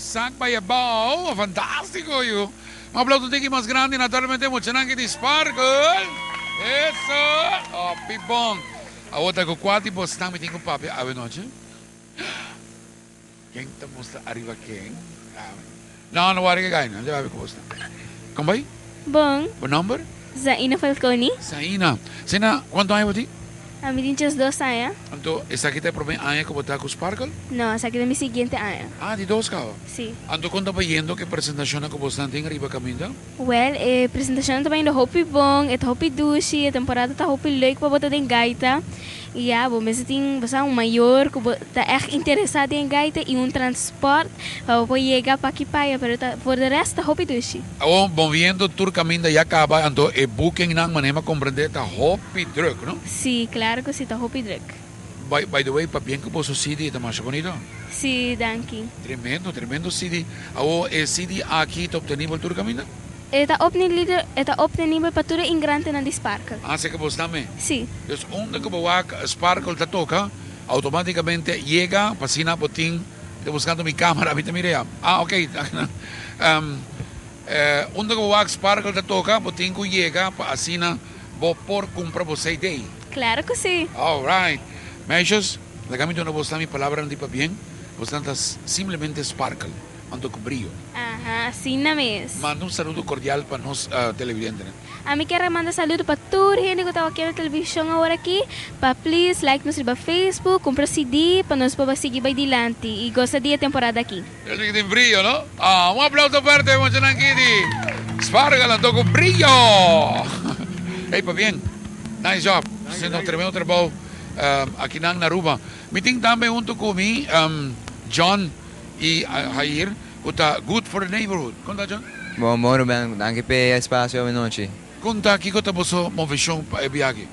Zak bai abao. Fantástiko yu. Un aplauso tiki mas grandi naturalmente muchanan ki di Sparkle. Eso. Hopi bon. Awor ta ku kua tipo snan mi tin ku papia awe nochi? Ken ta mustra ariba ken? No, no wari ke gai no. Dje papia ku bo snan. Kon bai? Bon. Bo nomber? Zaina Falconi. Zaina. Zaina, kuantu aña bo tin? Ami tin 12 aña. Anto, esaki ta e promé aña ku bo ta ku Sparkle? No, esaki ta mi siguiente aña. Ah, di dos kaba? Sí. Anto kon ta bayendo ku e presentashonnan ku bosnan tin riba kaminda? Wèl, e presentashonnan ta bayendo hopi bon, e ta hopi dushi, e temporada ta hopi leuk pa bo ta den gaita. I ya, bo mester tin, bo sa, un mayor ku bo ta ègt interesá den gaita i un transpòrt pa bo por yega pa aki pa aya, pero ta, for de rèst ta hopi dushi. Awor, bon viendo tur kaminda ya kaba, anto e bookingnan, manera mi a komprendé, ta hopi drùk, no? Sí, klaro ku sí, ta hopi drùk. By, by the way, pabien ku boso CD ta masha bonito. Sí, danki. Tremendo, tremendo CD. Awor, e CD aki ta optenibel tur kaminda? E ta opnilido, e ta optenibel pa tur e ingrantenan di Sparkle. Ah, seke bo sta me? Sí. Dus unda ku bo wak Sparkle ta toka, automaticamente yega pa asina bo tin, mi ta buskando mi camera, mi ta mira ya. Ah, ok. Unda ku bo wak Sparkle ta toka, bo tin ku yega pa asina bo por kumpra bo CD. Claro ku sí. All right. Meisjes, laga mi duna bosnan mi palabranan di pabien, bosnan ta simplemente Sparkle. Anto cu brio. Aha, asina mes. Manda un saludo cordial pa nos televidentenan. Ami kier a manda saludo pa tur hende cu ta wak na television awor aki, pa please like nos riba Facebook, cumpra CD pa nos por sigui bay dilanti y gosa di e temporada aki. Esaki ki tin brio, no? Ah, un aplauso fuerte muchanan aki di Sparkle anto cu brio! Ey, pabien. Nice job. Haciendo un tremendo trabou akinan na Aruba. Mi tin tambe hunto cu mi John. Y Jair cu ta Good for the Neighborhood. Con ta John? Bon bon Ruben, danki p'e espacio awe nochi. Con ta, kico ta boso movecion pa e biahe?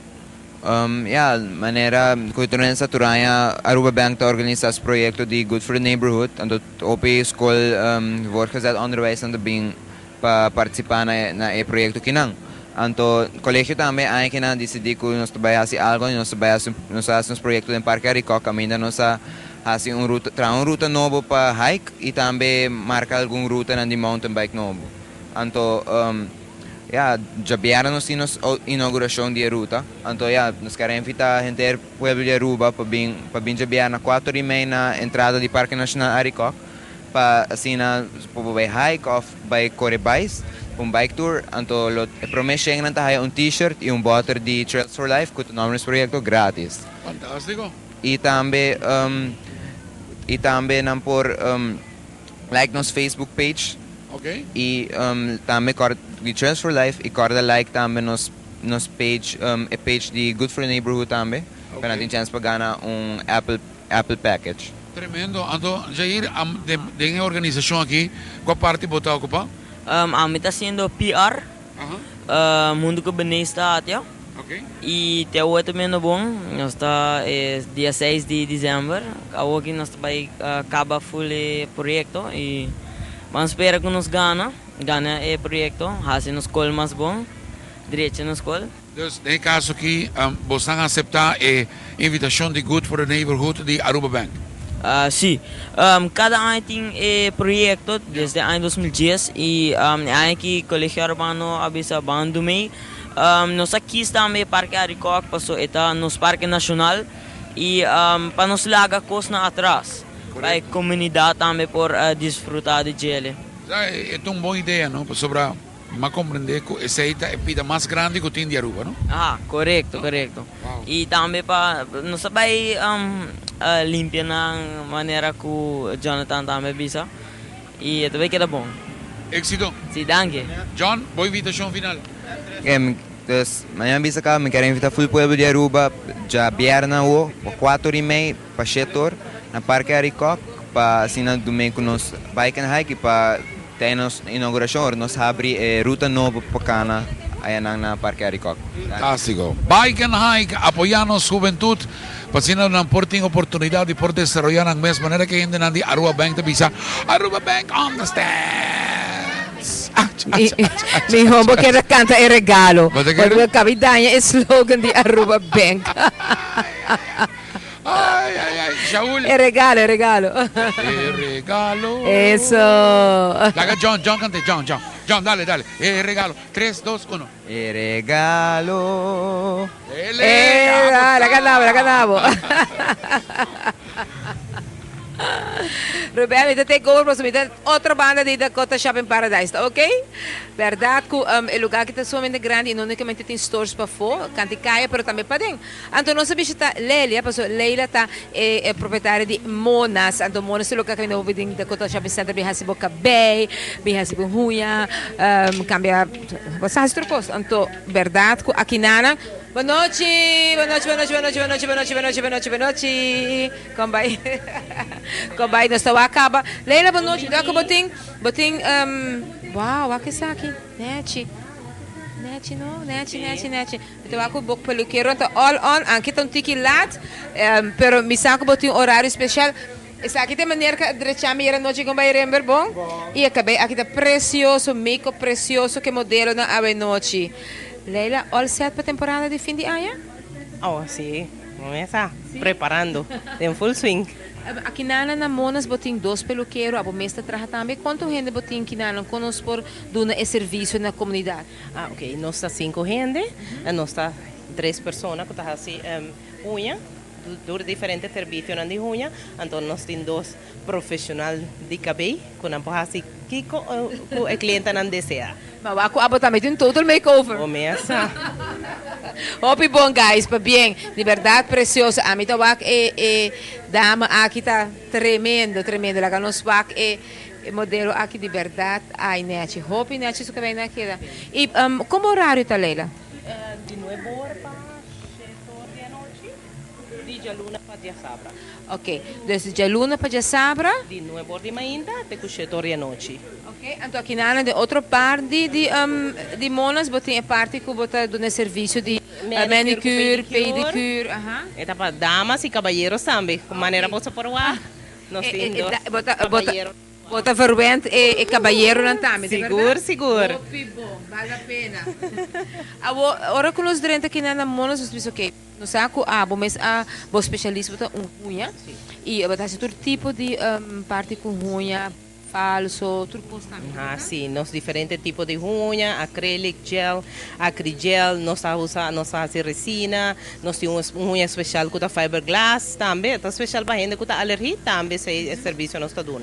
Ya, manera cu tur hende sa tur aña Aruba Bank ta organisa su proyecto di Good for the Neighborhood, anto hopi scol voortgezet onderwijs nan ta bin pa participa na e proyecto kinan. Anto colegio tambe aña kinan a dicidi cu nos ta bay haci algo y nos ta bay haci nos a haci nos proyecto den Parke Arikok caminda nos a haci un ruta traha un ruta nobo pa hike y tambe marca algun rutanan di mountain bike nobo. Anto ya djabièrnè nos tin nos inauguracion di e ruta. Anto ya nos kier a invita henter pueblo di Aruba pa bin pa bin djabièrnè cuatro y mei na entrada di Parke Nacional Arikok pa asina por bo bay hike of bay core bais pa un bike tour. Anto lo e prome shennan ta haya un t-shirt y un boter di Trails for Life cu ta nomber nos proyecto gratis. Fantastico. Y tambe y tambe nan por like nos Facebook page. Ok. Y tambe corda di Trails for Life y corda like tambe nos nos page e page di Good for the Neighborhood tambe pa nan tin chance pa gana un Apple Apple package. Tremendo. Anto Jair den e organisacion aki cua parti bo ta ocupa? Ami ta haciendo PR hunto cu Bernice Tatia. Y te awor ta bendo bon. Nos ta e dia seis di december awor ki nos ta bay caba full e proyecto y ban spera cu nos gana, gana e proyecto, haci nos scol mas bon, drecha nos scol. Dus den e caso aki bosnan a acepta e invitacion di Good for the Neighborhood di Aruba Bank? Si. Cada aña tin e proyecto desde aña 2010 y e aña aki Colegio Arubano a bisa ban dumey. Nos a kis tambe e Parke Arikok paso e ta nos parke nacional y pa nos laga cosnan atras pa e comunidad tambe por disfruta di djele. E ta un bon idea no pasobra Mi a comprende cu esey ta e pida mas grandi cu tin di Aruba, no? Aha, corecto, corecto. Y tambe pa nos ta bay limpia nan manera cu Jonathan tambe a bisa y e ta bay keda bon. Exito. Si, danki. John, bo invitacion final. Dus, mañana bisa caba mi kier invita full pueblo di Aruba djabièrnè awo pa cuatro y mei pa shetor na Parke Arikok pa asina dumei cu nos bike and hike y pa Te nos inauguracion ora nos habri e ruta nobo pa cana ayanan na Parke Arikok. Fantastico. Bike and Hike apoya nos hubentud pa asina nan por tin oportunidad di por desaroya nan mes manera ke hendenan di Aruba Bank ta bisa, Aruba Bank understands! Ach, ach, ach, ach, Miho bo keda canta e regalo. Bo ta kere? Bo cabi daña e slogan di Aruba Bank. Ay, ay, ay. Shaul. E regalo, e regalo. E regalo. Eso. Laga John, John cante, John, John. John, dale, dale. E regalo. 3, 2, 1. E regalo. Ele, Eh, la ganamos, la ganamos. Rubén, mi ta take over pa mi otro banda di Dakota Shopping Paradise, ok? Berdad cu e lugar aki ta sumamente grandi y no unicamente tin stores pafo, canti caya, pero tambe paden. Anto nos a bishita Lelia, paso Leila ta e propietario di Monas. Anto Monas ta e lugar cu mi hopi den Dakota Shopping Center bin haci bo cabey, bin haci bo huña, cambia, bo sa haci tur cos. Anto berdad cu aki nana. Bon nochi, bon nochi, bon nochi, bon nochi, bon nochi, bon nochi, bon nochi, bon nochi, bon nochi. Con bay? Con bay? Nos ta wak caba. Leila, bon nochi. Dòkter, bo tin, bo tin, wow, wak esaki. Nechi. Nechi, no? Nechi, nechi, nechi. Mi ta wak cu bo peluquero ta all on. Anke ta un tiki laat, pero mi sa cu bo tin un horario special. Esaki ta e manera cu a drecha mi ayera nochi con bay rember, bon? Y e cabey aki ta precioso, make-up precioso cu e modelonan awe nochi. Leila, all set pa temporada di fin di aña? Oh, si. Mesa, preparando. En full swing. Aki na Monas bo tin dos peluquero, abo mes ta traha tambe. Cuanto hende bo tin aki na con nos por duna e servicio na comunidad? Ah, ok. Nos ta cinco hende. Nos ta tres persona cu ta haci huña. Tur diferente servicio di huña. Anto nos tin dos profesional di cabey cu nan por haci kico cu e cliente nan desea. Ma wak cu abo tambe tin total makeover. O mesa. Hopi bon guys, pabien. Di berdad precioso. Ami ta wak e dama aki ta tremendo, tremendo. Laga nos wak e modelo aki di berdad. Ai nechi, hopi nechi su cabey na keda. Y con horario ta, Leila? Di 9 or pa 7 or di anochi. Di dialuna pa diasabra. Ok, dus dialuna pa diasabra. Di 9 or di mainta te cu 7 or di anochi. Ok, anto aki na di otro parti di Monas, bo tin e parti cu bo ta duna servicio di manicure, pedicure, aha. E ta pa damas y caballeros tambe, cu manera bo por wak. Nos tin dos caballero. Bo ta verwend e caballeronan tambe, di Sigur, berdad? Sigur. Hopi bon, vale la pena. Awo, ora cu nos drenta aki na Monas, nos bisa, ok, nos sa cu abo mes a bo specialismo ta un huña. Y bo ta haci tur tipo di parti cu huña, falso, tur cos tambe. Ah, si, nos diferente tipo di huña, acrylic gel, acrygel, nos ta usa, nos ta haci resina, nos tin un huña special cu ta fiberglass tambe, ta special pa hende cu ta alergia, tambe e servicio nos ta duna.